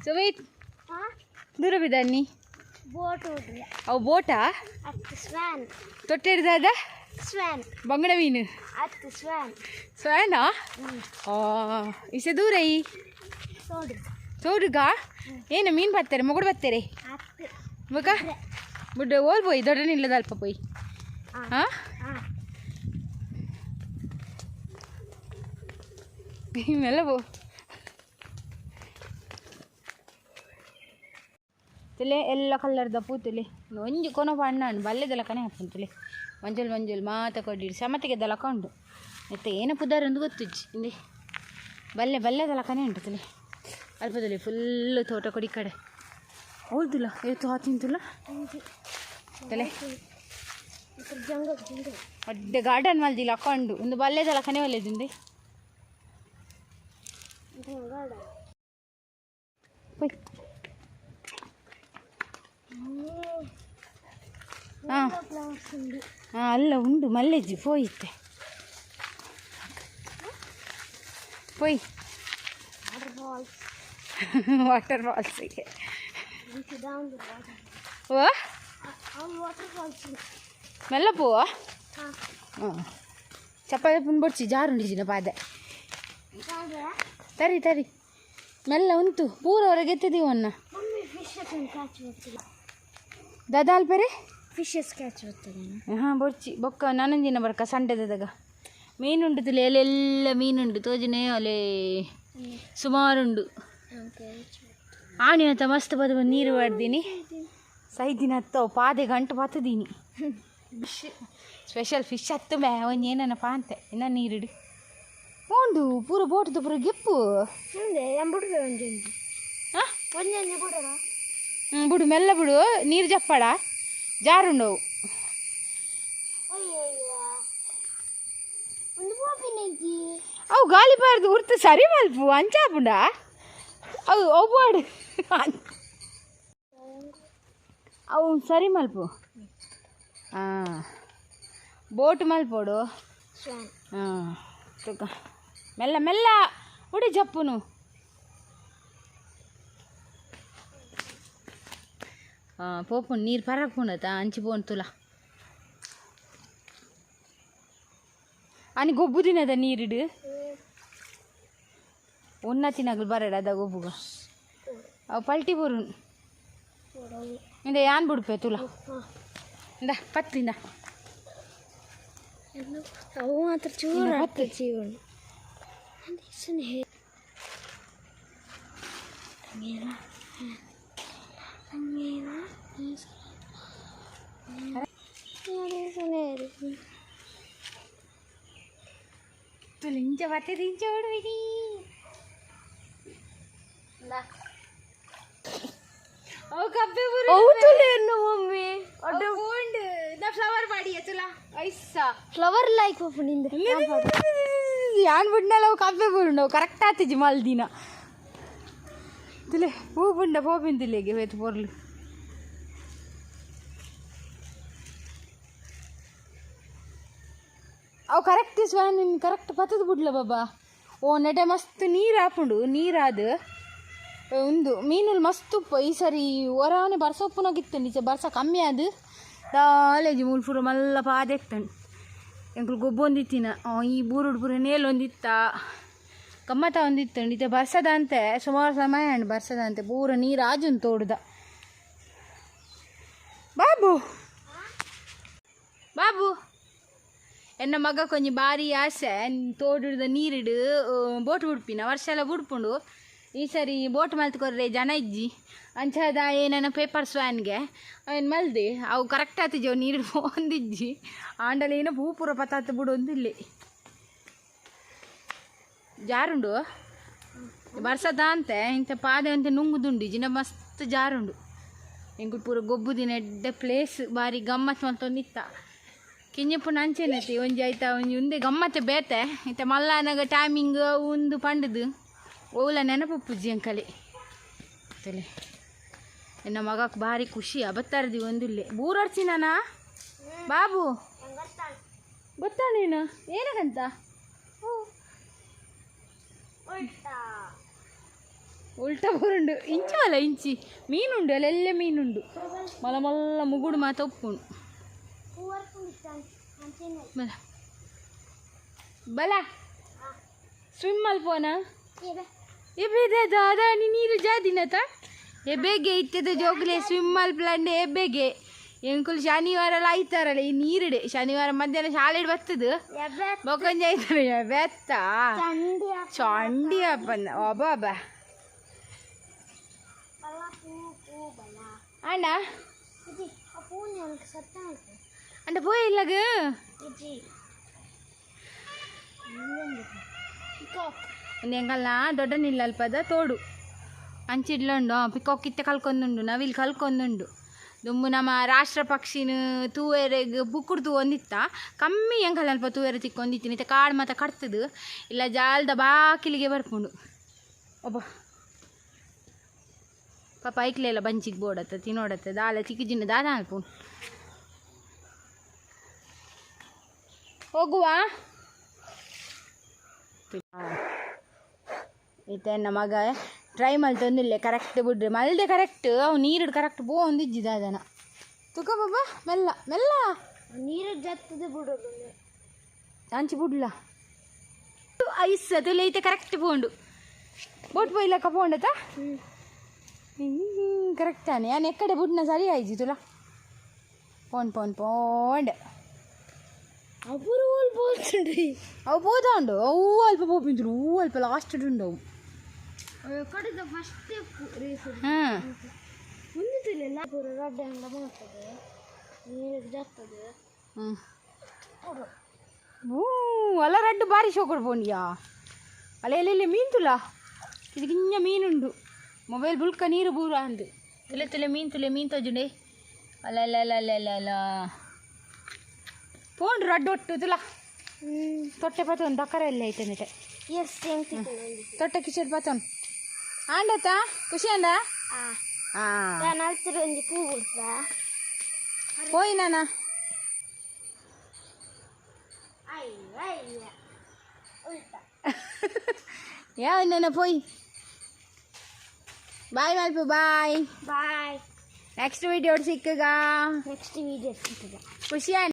ಸುವೀತ್ ದೂರ ಬಿದ್ದಾನಿ. ಬೋಟ್. ಅವು ಬೋಟಾ? ಅತ್ತು ಸ್ವ್ಯಾನ್. ತೊಟ್ಟೆಡ್ದಾದ? ಸ್ವ್ಯಾನ್. ಬಂಗಡ ಮೀನು. ಅತ್ತು ಸ್ವ್ಯಾನ್. ಸ್ವ್ಯಾನಾ? ಇಸೆ ದೂರ ಈ ತೋಡು. ತೋಡುಗ ಏನು ಮೀನು ಬರ್ತಾರೆ ಮೊಗಡು ಬರ್ತಾರೆ ಅತ್ತು. ಬೊಕ ಬುಡ್ಡ ಓಲ್ ಪೋಯಿ ದೊಡ್ಡ ನಿಲ್ಲದ ಅಲ್ಪ ಪೋಯಿ. ಹಾಂ ಮೆಲ್ಲ ಪೋ ತುಲೆ ಎಲ್ಲ ಕಲ್ಲರ್ದ ಪೂತುಲೆ ಒಂಜಿ ಕೊನೊ ಪಣ್ಣಾಂಡು ಬಲ್ಲೆದಲ ಕನೆ ಹಾಪುಂತುಲೆ ಮಂಜಲ್ ಮಂಜಲ್ ಮಾತ ಕೊಡಿಡು ಸಮತಿಗೆ ದಲಕ ಉಂಡು ಮತ್ತೆ ಏನ ಪುದಾರ್ ಒಂದು ಗೊತ್ತುಜ್ಜಿ ಇಂದೆ ಬಲ್ಲೆ ಬಲ್ಲೆದಲ ಕನೆ ಉಂಟು ತುಲೆ ಅಲ್ಪದಲ್ಲಿ ಫುಲ್ ತೋಟ ಕೊಡಿ ಕಡೆ ಹೌದುಲ್ಲ ಏತು ಹಾತಿಂತುಲ್ಲ ತಲೆ ಜಂಗಲ್ ಜಂಗಲ್ ಅಡ್ಡೆ ಗಾರ್ಡನ್ ಮಲ್ದಿಲ್ಲ ಅಕ್ಕೊಂಡು ಒಂದು ಬಲ್ಲೆದಲ ಕನೆ ಒಲ್ಲೆದಿಂದೆ ಗಾರ್ಡನ್. ಪೋಯ್. ಹಾಂ ಫ್ಲವರ್ಸ್ ಉಂಡು. ಹಾಂ ಅಲ್ಲ ಉಂಡು ಮಲ್ಲೆಜ್ಜಿ ಪೋಯಿತ್ತೆ ಪೋಯ್. Waterfalls. ವಾಟರ್ ಫಾಲ್ಸಿಗೆ ಡೌನ್ ವಾಟರ್. ಓ ಅವ್ನು ವಾಟರ್ ಫಾಲ್ಸ್. ಮೆಲ್ಲ ಪೋವ. ಹಾಂ. ಹಾಂ ಚಪ್ಪಾಳೆ ಪುಂಬೊಡ್ಚಿ ಜಾರುಂಡಿಜಿನ ಪಾದೆ. ತರಿ ತರಿ ಮೆಲ್ಲ ಉಂಟು ಪೂರ ಹೊರಗೆ ಎತ್ತಿದೀವನ್ನ. ಮಮ್ಮಿ ಫಿಶ್ ಕ್ಯಾಚ್ ಬರ್ತದೆ. ದಾದಾ ಅಲ್ಪರೆ ಫಿಶಸ್ ಕ್ಯಾಚ್ ಬರ್ತದೆ. ಹಾಂ ಬೊರ್ಚಿ ಬೊಕ್ಕ ನಾನೊಂದಿನ ಬರ್ಕ ಸಂಡೆದಾಗ ಮೀನುಂಡು ತುಲೆ ಅಲ್ಲೆಲ್ಲ ಮೀನುಂಡು ತೋಜನೆ ಅಲ್ಲೇ ಸುಮಾರುಂಡು. ಆಣಿನ ಮಸ್ತ್ ಬದ ಬಂದು ನೀರು ಬಾಡ್ದೀನಿ ಸೈದಿನ ಹತ್ತವು ಪಾದೆ ಗಂಟು ಬತ್ತದೀನಿ ಸ್ಪೆಷಲ್ ಫಿಶ್ ಹತ್ತು ಮೇ ಒಂಜಿ ಏನನ್ನ ಪಾಂತೆ ಇನ್ನ ನೀರಿಡು ಉಂಡು ಪೂರ ಬೋಟ್ದ ಪೂರ ಗೆಪ್ಪು. ಬಿಡುವೆ ಒಂಜೊಂಜಿ. ಹಾಂ ಒಂಜೊಂಜಿ ಬಿಡೋಣ. ಹ್ಞೂ ಬಿಡು ಮೆಲ್ಲ ಬಿಡು ನೀರು ಜಪ್ಪಾಡ ಜಾರುಂಡವು. ಒಂದು ಪೋಪಿನಜ್ಜಿ. ಅವು ಗಾಲಿ ಬಾರ್ದು ಉರ್ತು ಸರಿ ಮಲ್ಪು ಅಂಚಾಪುಂಡ ಅವು ಅವು ಅವು ಸರಿ ಮಲ್ಪು. ಹಾಂ ಬೋಟ್ ಮಲ್ಪೋಡು. ಸ್ವಾನ್. ಹಾಂ ತುಕ ಮೆಲ್ಲ ಮೆಲ್ಲ ಉಡಿ ಜಪ್ಪುನು. ಹಾಂ ಪೋಪುಂಡು ನೀರು ಪರಪುಂಡತ ಅಂಚಿ ಪೋನ್ ತುಲ అని ಗೊಬ್ಬು ತಿನ್ನದ ನೀರಿಡು ಉನ್ನ ತಿನ್ನಗಲು ಬರಡ ಅದ ಗೊಬ್ಬುಗ ಅವು ಪಲ್ಟಿ ಬರು ಇಂದ ಯಾನ್ ಬಿಡ್ಪೆ ತುಲ ಇಂದ ಪತ್ತಿಂದ ಅವು ಮಾತ್ರ ಚೂರು ಪತ್ತು. ಜೀವನ ತುಲ ಇಂಚ ಬತ್ತಿದ ಇಂಚ ಬಿಡುವಿಡಿ ಅವು ಕಬ್ಬೆ ಬರು ಮಮ್ಮಿ ಉಂಡು ನಾ ಫ್ಲವರ್ ಮಾಡಿ ತುಲ ಐಸಾ ಫ್ಲವರ್ ಲೈಕ್ ಪೋಪುನಿಂದ. ಯಾನ್ ಬುಡ್ನಲ್ಲ ಅವು ಕಬ್ಬೆ ಬುರುಂಡು ಕರೆಕ್ಟ್ ಆತಿಜಿ ಮಲ್ದಿನ ತುಲೆ ಹೂ ಬುಂಡ ಪೋಪಿಂತಿಲ್ಲೆಗೆ ವೇತು ಪೊರ್ಲು ಅವು ಕರೆಕ್ಟ್ ಸ್ವ್ಯಾನ್ ಕರೆಕ್ಟ್ ಪತ್ತದ ಬುಡ್ಲ ಬಾಬಾ. ಓ ನೆಟೆ ಮಸ್ತ್ ನೀರು ಆಪುಂಡು ನೀರಾದ ಉಂದು ಮೀನುಲು ಮಸ್ತ್ ಉಪ್ಪು ಈ ಸರಿ ಒರಾನೆ ಬರ್ಸ ಉಪ್ಪುನಾಗಿತ್ತು ನಿಜ ಬರ್ಸ ಕಮ್ಮಿ ಆದ್ ದಾಲೇಜಿ ಮೂಲು ಪೂರ ಮಲ್ಲ ಪಾದೆ ಇತ್ತಂಡು ಎಂಕುಲು ಗೊಬ್ಬೊಂದಿತ್ತಿನ ಈ ಬೂರುಡು ಪೂರ ನೇಲೊಂದಿತ್ತ ಗಮ್ಮತ ಒಂದಿತ್ತಂಡು ಇತ್ತೆ ಬರ್ಸದಂತೆ ಸುಮಾರು ಸಮಯ ಅಂಡು ಬರ್ಸದಂತೆ ಪೂರ ನೀರು ಆಜುನ್ ತೋಡುದ. ಬಾಬು ಬಾಬು ಎನ್ನ ಮಗ ಕೊಂಜಿ ಬಾರಿ ಆಸೆ ತೋಡುದ ನೀರಿಡು ಬೋಟ್ ಬಿಡ್ಪಿನ ವರ್ಷ ಎಲ್ಲ ಬುಡ್ಪುಂಡು ಈ ಸರಿ ಬೋಟ್ ಮಲ್ತ್ ಜನ ಇಜ್ಜಿ ಅಂಚಾದ ಏನನ ಪೇಪರ್ ಸ್ವ್ಯಾನ್ಗೆ ಅವೇನು ಮಲ್ದಿ ಅವು ಕರೆಕ್ಟ್ ಆತಿಜಿ ಅವು ನೀರು ಒಂದಿಜ್ಜಿ ಆಂಡಲ ಏನೋ ಪೂ ಪೂರ ಪತ್ತಾತ ಬಿಡು ಒಂದಿಲ್ಲಿ ಜಾರುಂಡು ಬರ್ಸದ ಅಂತೆ ಇಂಥ ಪಾದೆ ಅಂತೆ ನುಂಗುದುಂಡು ಜಿನ ಮಸ್ತ್ ಜಾರುಂಡು ಎಂಕುಲು ಪೂರ ಗೊಬ್ಬುದಿನ ಎಡ್ಡೆ ಪ್ಲೇಸ್ ಬಾರಿ ಗಮ್ಮತ್ ಮಲ್ತೊಂದಿತ್ತ ಕಿഞ്ഞಪ್ಪು ಅಂಚೆನತಿ ಒಂಜಿ ಐತ ಒಂಜಿ ಉಂದೆ ಗಮ್ಮತ್ತೆ ಬೇತೆ ಇತ್ತೆ ಮಲ್ಲನಗ ಟೈಮಿಂಗ್ ಉಂದು ಪಂಡದು ಓಲ ನೆನಪುಪ್ಪುಜ್ಜಿ ಅಂಕಲಿ ತಲೆ ಎನ್ನ ಮಗಕ್ಕೆ ಭಾರಿ ಖುಷಿ ಅಬತ್ತಾರದಿ ಒಂದಿಲ್ಲೆ ಬೂರರ್ಚಿ ನಾನಾ ಬಾಬು ಗೊತ್ತಾ ನೀನು ಏನಕ್ಕಂತ ಉಲ್ಟಾ ಬರುಂಡು. ಇಂಚಿ ಅಲ್ಲ ಇಂಚಿ ಮೀನುಂಡು, ಅಲ್ಲೆಲ್ಲ ಮೀನುಂಡು. ಮಲ್ಲ ಮಲ್ಲ ಮುಗುಡು ಮಾತ ಉಪ್ಪುಂಡು. ಬಲ ಬಲ ಸ್ವಿಮ್ ಮಲ್ಪೋನ ಎಬೇದೆ ದಾದಾ ನೀರು ಜಾದಿನತ ಎಬೇಗೆ ಇತ್ತದ ಜೋಗ್ಲೆ ಸ್ವಿಮ್ ಮಲ್ಪಲಂಡೆ ಎಬೇಗೆ. ಎಂಕುಲು ಶನಿವಾರ ಐತಾರಲ್ಲ ಈ ನೀರುಡೆ. ಶನಿವಾರ ಮಧ್ಯಾಹ್ನ ಶಾಲೆಡ್ ಬರ್ತದ ಬೊಕೊಂಜ ಐತಾರೆ ಬೆತ್ತ ಚಂಡಿ ಅಪ್ಪನ ಅಬ್ಬ ಅಣ್ಣ ಅಂಡ ಪೋಯ್ ಇಲ್ಲಗ. ಎಂಕಲ್ನ ದೊಡ್ಡ ನಿಲ್ಲಲ್ಪದ ತೋಡು ಅಂಚಿಡ್ಲುಂಡು. ಪಿಕಾಕ್ ಇತ್ತೆ ಕಲ್ಕೊಂದುಂಡು, ನವಿಲ್ ಕಲ್ಕೊಂದುಂಡು. ದುಂಬು ನಮ್ಮ ರಾಷ್ಟ್ರ ಪಕ್ಷಿನ ತೂವೆರೆಗ್ ಬುಕ್ಕುಡು ತೂವೊಂದಿತ್ತ ಕಮ್ಮಿ ಎಂಕಲ್ ಅಲ್ಪ ತೂವೆರೆ ತಿಕ್ಕೊಂದಿತ್ತಿನ. ಇತ್ತೆ ಕಾಡು ಮಾತ ಕಟ್ತದು ಇಲ್ಲ ಜಾಲ್ದ ಬಾಕಿಲಿಗೆ ಬರ್ಪುಂಡು. ಒಬ್ಬ ಪಾಪ ಐಕ್ಲೆಲ್ಲ ಬಂಚಿಗೆ ಬೋಡತ್ತ ತಿನ್ನೋಡತ್ತ ದಾಲ ಚಿಕ್ಕಿಜಿನ ದಾದ ಅಲ್ಪುಂಡು. ಹೋಗುವ ಇತ್ತೆ ನನ್ನ ಮಗ ಟ್ರೈ ಮಲ್ತೊಂದಿಲ್ಲ ಕರೆಕ್ಟ್ ಬಿಡ್ರಿ ಮಲ್ದೆ ಕರೆಕ್ಟ್. ಅವು ನೀರು ಕರೆಕ್ಟ್ ಬೋ ಒಂದಿಜ್ಜಿ ದಾದನ ತುಕ ಬಾಬಾ ಮೆಲ್ಲ ಮೆಲ್ಲ ನೀರು ಜತ್ತದ ಬಿಡೋದು ಅಂಚಿ ಬುಡ್ಲ ಐಸ್ ತುಲೆ ಐತೆ ಕರೆಕ್ಟ್ ಪೋಂಡು ಬೋಟ್ ಪೋಯ್ಲಕ್ಕ ಪೋಂಡತ ಕರೆಕ್ಟ್ ತಾನೆ. ಯಾನ್ ಎಕ್ಕಡೆ ಬುಡ್ನ ಸರಿ ಆಯ್ಜಿ ತುಲ ಪೋನ್ ಪೋನ್ ಪೋಂಡ್ ಅಪುರು ಬೋಲ್ತುಂಡ್ರಿ. ಅವು ಪೋತಾಂಡು ಅವು ಅಲ್ಪ ಪೋಪಿಂದ್ರು ಹೂ ಅಲ್ಪ ಲಾಸ್ಟ್ ಉಂಡು ಅವು. ಕಡೆದ ಫಸ್ಟ್ ರೇಸ್ ಹಾಂ ಮುಂದೆ ತುಲೆಲ್ಲ ಪೂರ ರಡ್ಡೆ ಹಂಗ ಬರ್ತದೆ ನೀರು ಜತ್ತದೆ. ಹ್ಞೂ ಹೂ ಅಲ್ಲ ರಡ್ಡು ಬಾರಿ ಶೋಕಡ್ ಪೋಂಡಿಯಾ ಅಲ್ಲ ಎಲ್ಲೆಲ್ಲಿ ಮೀನು ತುಲ ಇದಕ್ಕಿಂಜ ಮೀನುಂಡು. ಮೊಬೈಲ್ ಬುಲ್ಕ ನೀರು ಬೂರ ಅಂದು ತುಲೆ ತುಲೆ ಮೀನು ತುಲೆ ಮೀನು ತೋಜುಂಡೆ ಅಲ್ಲ ಅಲ್ಲ ಅಲ್ಲ ಅಲ್ಲ ಅಲ್ಲ ಅಲ್ಲ ಪೋಂಡು ರಡ್ಡು ಒಟ್ಟು ತುಲ ತೊಟ್ಟೆ ಪತ್ತೊಂದು ದಕ್ಕರ ಎಲ್ಲ ಐತೆ ನೆಟೆ. ಎಸ್ ತೊಟ್ಟೆ ಕಿಚಡ್ ಪತ್ತೊಂದು ಆಂಡತ ಖುಷಿ ಅಂಡ. ಹಾಂ ನಾನು ಒಂಜಿ ಪೂ ಬಿಡ್ತಾ ಪೋಯ್ ನಾನ ಅಯ್ಯ ಅಯ್ಯ ಉಲ್ಟಾ ಯಾವ ನನ್ನ ಪೋಯ್. ಬಾಯ್ ಮಲ್ಪು ಬಾಯ್. ಬಾಯ್. ನೆಕ್ಸ್ಟ್ ವಿಡಿಯೋ ಸಿಕ್ಕಗ. ನೆಕ್ಸ್ಟ್ ವಿಡಿಯೋ ಸಿಕ್ಕಗ. ಖುಷಿ.